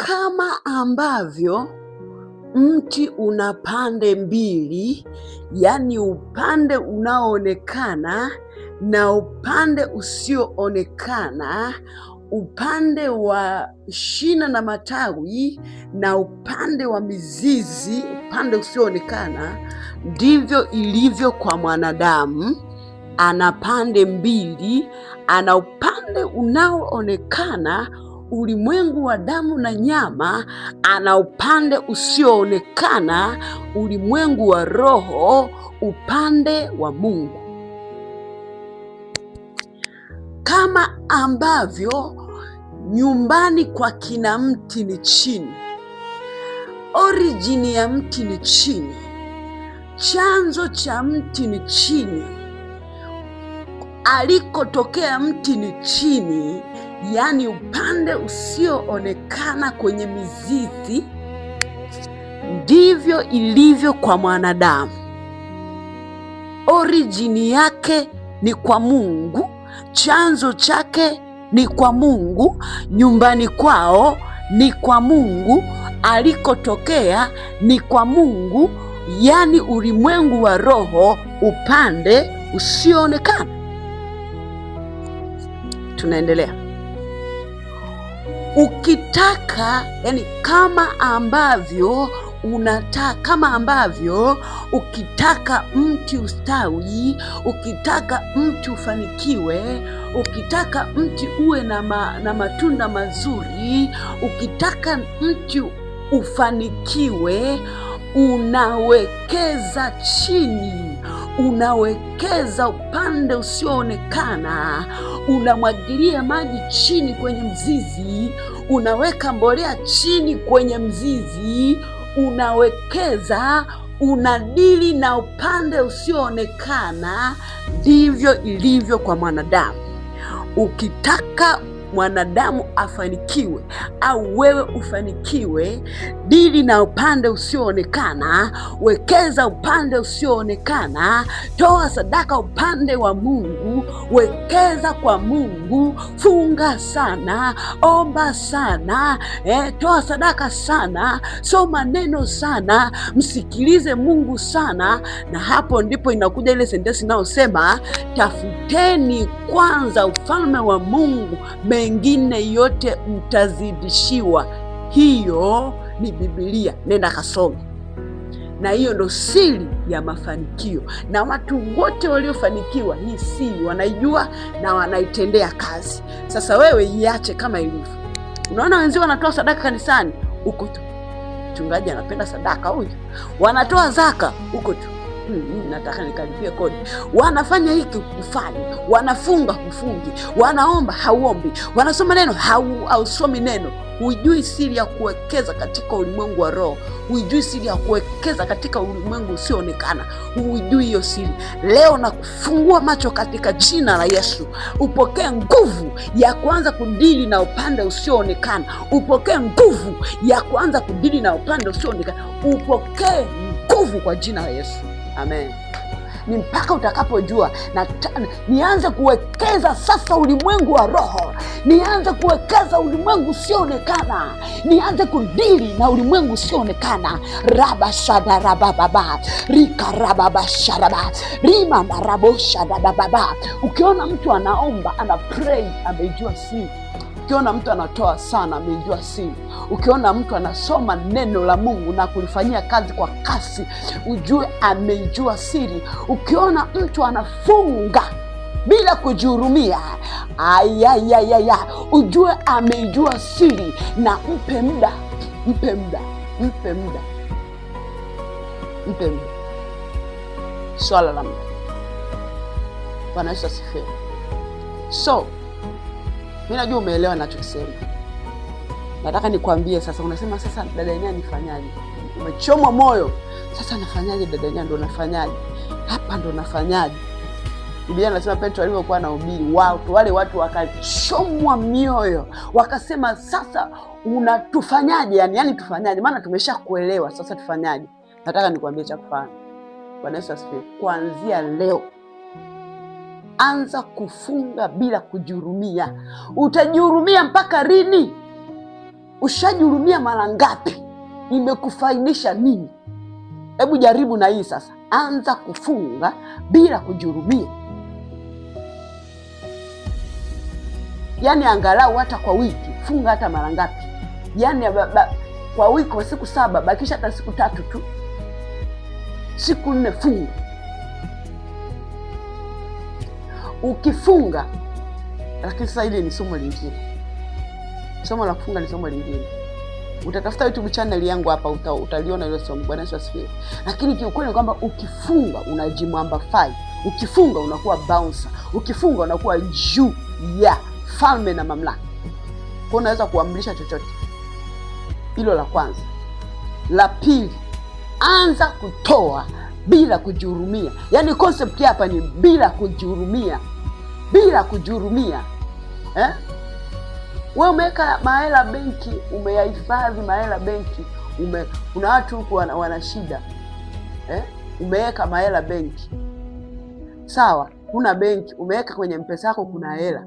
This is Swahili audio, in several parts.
Kama ambavyo mti una pande mbili, yaani upande unaoonekana na upande usioonekana, upande wa shina na matawi na upande wa mizizi, upande usioonekana, ndivyo ilivyo kwa mwanadamu. Ana pande mbili, ana upande unaoonekana, ulimwengu wa damu na nyama, ana upande usioonekana, ulimwengu wa roho, upande wa Mungu. Kama ambavyo nyumbani kwa kina mti ni chini, orijini ya mti ni chini, chanzo cha mti ni chini, alikotokea mti ni chini, yaani upande usioonekana kwenye mizizi, ndivyo ilivyo kwa mwanadamu. Orijini yake ni kwa Mungu, chanzo chake ni kwa Mungu, nyumbani kwao ni kwa Mungu, alikotokea ni kwa Mungu, yaani ulimwengu wa roho, upande usioonekana. Tunaendelea. Ukitaka, yani kama ambavyo unataka, kama ambavyo ukitaka mti ustawi, ukitaka mti ufanikiwe, ukitaka mti uwe na matunda mazuri, ukitaka mti ufanikiwe, unawekeza chini, unawekeza upande usioonekana, unamwagilia maji chini kwenye mzizi, unaweka mbolea chini kwenye mzizi, unawekeza, unadili na upande usioonekana. Ndivyo ilivyo kwa mwanadamu. Ukitaka mwanadamu afanikiwe au wewe ufanikiwe, dili na upande usioonekana, wekeza upande usioonekana, toa sadaka upande wa Mungu, wekeza kwa Mungu, funga sana, omba sana, toa sadaka sana, soma neno sana, msikilize Mungu sana. Na hapo ndipo inakuja ile sentensi inayosema tafuteni kwanza ufalme wa Mungu, mengine yote mtazidishiwa. Hiyo ni Biblia, nenda kasome. Na hiyo ndo siri ya mafanikio, na watu wote waliofanikiwa hii siri wanaijua na wanaitendea kazi. Sasa wewe iache kama ilivyo. Unaona wenzio wanatoa sadaka kanisani, huko tu mchungaji anapenda sadaka huyu, wanatoa zaka huko tu, nataka nikalipie kodi. Wanafanya hiki hufanyi, wanafunga hufungi, wanaomba hauombi, wanasoma neno hausomi neno. Hujui siri ya kuwekeza katika ulimwengu wa roho, hujui siri ya kuwekeza katika ulimwengu usioonekana, hujui hiyo siri. Leo na kufungua macho katika jina la Yesu, upokee nguvu ya kuanza kudili na upande usioonekana, upokee nguvu ya kuanza kudili na upande usioonekana, upokee nguvu kwa jina la Yesu. Amen. Ni mpaka utakapojua nianze kuwekeza sasa ulimwengu wa roho, nianze kuwekeza ulimwengu usioonekana, nianze kudili na ulimwengu usioonekana. Raba shada raba baba rika raba basharaba rima marabo shada baba. Ukiona mtu anaomba ana pray, ameijua siri. Ukiona mtu anatoa sana, ameijua siri. Ukiona mtu anasoma neno la Mungu na kulifanyia kazi kwa kasi, ujue ameijua siri. Ukiona mtu anafunga bila kujihurumia, ayayayaya, ujue ameijua siri. Na mpe muda, mpe muda, mpe muda, mpe muda. Swala la muda. Bwana Yesu asifiwe. So mi najua umeelewa ninachokisema. Nataka nikwambie sasa. Unasema sasa, dada Enia, nifanyaje? Umechomwa moyo sasa, nafanyaje dada Enia? Ndo nafanyaje hapa, ndo nafanyaje? Biblia inasema Petro alivyokuwa anahubiri watu wale, watu wakachomwa mioyo, wakasema sasa unatufanyaje? Yani tufanyaje? Maana tumeshakuelewa sasa, tufanyaje? Nataka nikwambie cha kufanya. Bwana Yesu asifiwe. Kuanzia leo anza kufunga bila kujihurumia. Utajihurumia mpaka lini? Ushajihurumia mara ngapi? Imekufaidisha nini? Hebu jaribu na hii sasa. Anza kufunga bila kujihurumia, yaani angalau hata kwa wiki funga hata mara ngapi, yaani kwa wiki kwa siku 7 bakisha hata siku 3 tu, siku 4 funga. Ukifunga, lakini sasa hili ni somo lingine, somo la kufunga ni somo lingine. Utatafuta YouTube channel yangu hapa utaliona hilo somo. Bwana Yesu asifiwe. Lakini kiukweli ni kwamba ukifunga unajimwamba fai, ukifunga unakuwa bouncer, ukifunga unakuwa juu ya falme na mamlaka. Kwa unaweza kuamrisha chochote. Hilo la kwanza. La pili, anza kutoa bila kujihurumia. Yaani concept hapa ni bila kujihurumia. Bila kujihurumia. Wewe umeweka mahela benki, umeyahifadhi mahela benki, kuna watu huku wana shida. Umeweka mahela benki. Sawa, huna benki, umeweka kwenye M-Pesa yako kuna hela.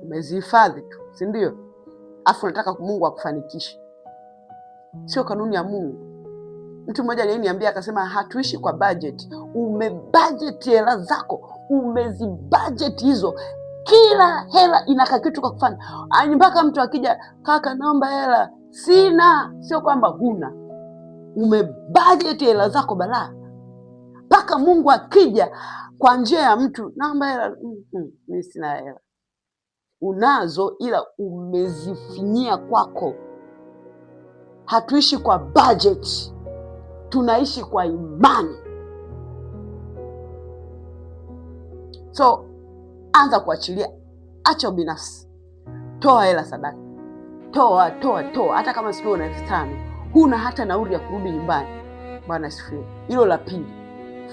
Umezihifadhi tu, si ndio? Afu unataka Mungu akufanikishe. Sio kanuni ya Mungu. Mtu mmoja aliniambia akasema, hatuishi kwa budget. Umebudget hela zako, umezibudget hizo. Kila hela ina kitu kwa kufanya. Mpaka mtu akija, kaka naomba hela, sina. Sio kwamba huna. Umebudget hela zako balaa. Mpaka Mungu akija kwa njia ya mtu, naomba hela, mimi sina hela. Unazo ila umezifinyia kwako. Hatuishi kwa budget, tunaishi kwa imani. So anza kuachilia, acha ubinafsi, toa hela sadaka, toa toa toa, hata kama siku una 5,000 huna hata nauli ya kurudi nyumbani. Bwana asifiwe. Hilo la pili,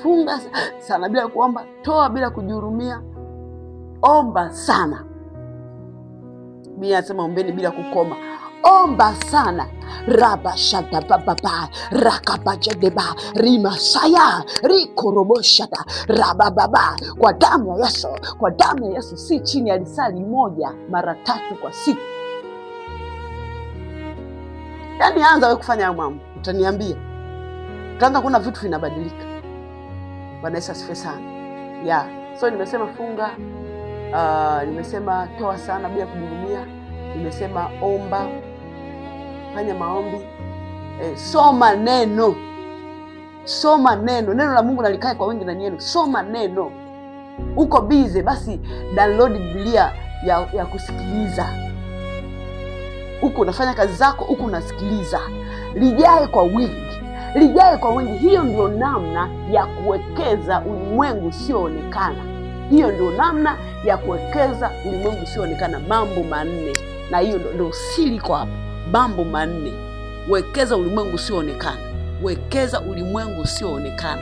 funga sana bila kuomba, toa bila kujihurumia, omba sana. Biblia inasema ombeni bila kukoma. Omba sana. Raba shada baba ba rakabajadeba rimasaya rikoroboshada raba baba. Kwa damu ya Yesu, kwa damu ya Yesu, si chini ya lisali moja mara 3 kwa siku. Yaani anza wewe kufanya hayo mambo, utaniambia. Utaanza kuona vitu vinabadilika. Bwana Yesu asifiwe sana. Yeah. So nimesema funga, nimesema toa sana bila kujihurumia, nimesema omba, fanya maombi, soma neno. Soma neno. Neno la Mungu nalikae kwa wingi ndani yenu. Soma neno. Uko busy basi download Biblia ya kusikiliza. Huko unafanya kazi zako, huko unasikiliza. Lijae kwa wingi. Lijae kwa wingi. Hiyo ndio namna ya kuwekeza ulimwengu usioonekana. Hiyo ndio namna ya kuwekeza ulimwengu usioonekana. Mambo 4. Na hiyo ndio siri kwa hapo. Mambo 4. Wekeza ulimwengu usioonekana. Wekeza ulimwengu usioonekana.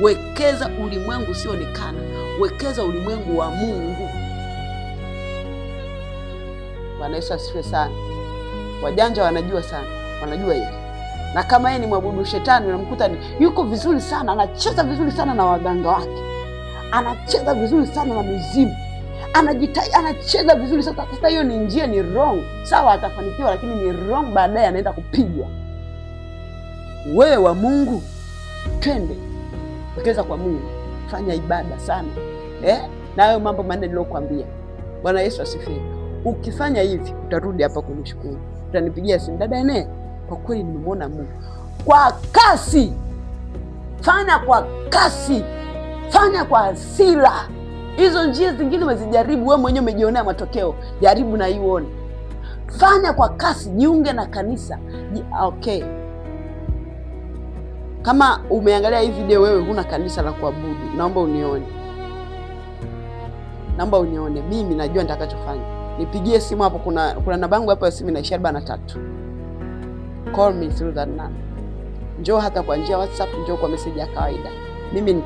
Wekeza ulimwengu usioonekana. Wekeza ulimwengu wa Mungu. Bwana Yesu asifiwe sana. Wajanja wanajua sana, wanajua hili. Na kama yeye ni mwabudu shetani, unamkuta ni yuko vizuri sana, anacheza vizuri sana na waganga wake, anacheza vizuri sana na mizimu, anacheza vizuri sana. Sasa hiyo ni njia, ni wrong. Sawa, atafanikiwa, lakini ni wrong, baadaye anaenda kupigwa. Wewe wa Mungu, twende wekeza kwa Mungu, fanya ibada sana, na hayo mambo 4 niliyokuambia. Bwana Yesu asifiwe. Ukifanya hivi utarudi hapa kunishukuru, utanipigia simu, dada Ene, kwa kweli nimemwona Mungu. Kwa kasi, fanya kwa kasi, fanya kwa hasira. Hizo njia zingine umezijaribu wewe mwenyewe, umejionea matokeo, jaribu na ione. Fanya kwa kasi, jiunge na kanisa. Okay. Kama umeangalia hii video wewe huna kanisa la kuabudu, naomba unione. Naomba unione. Mimi najua nitakachofanya. Nipigie simu hapo, kuna namba yangu hapo ya simu inaishia 43. Call me through that number. Njoo hata kwa njia WhatsApp, njoo kwa message ya kawaida. Mimi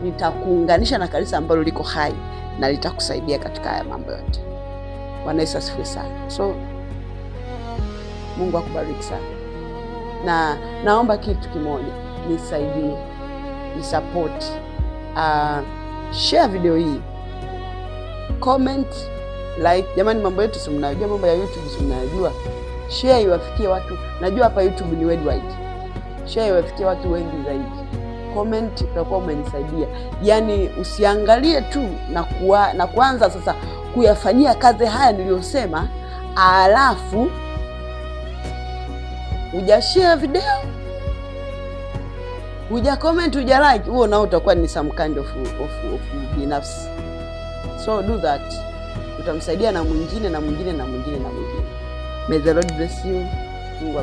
nitakuunganisha na kanisa ambalo liko hai na litakusaidia katika haya mambo yote. Bwana Yesu asifiwe sana. So Mungu akubariki sana. Na naomba kitu kimoja, nisaidie, nisupport. Share video hii, comment, Like jamani, mambo yetu si mnajua, mambo ya YouTube si mnajua. Share iwafikie watu. Najua hapa YouTube ni worldwide. Share iwafikie watu wengi zaidi. Comment, utakuwa umenisaidia. Yaani usiangalie tu na kuanza sasa kuyafanyia kazi haya niliyosema, alafu hujashare video, huja comment, huja like, huo nao utakuwa ni some kind of binafsi. So do that, utamsaidia na mwingine na mwingine na mwingine na mwingine. May the Lord bless you. Mungu.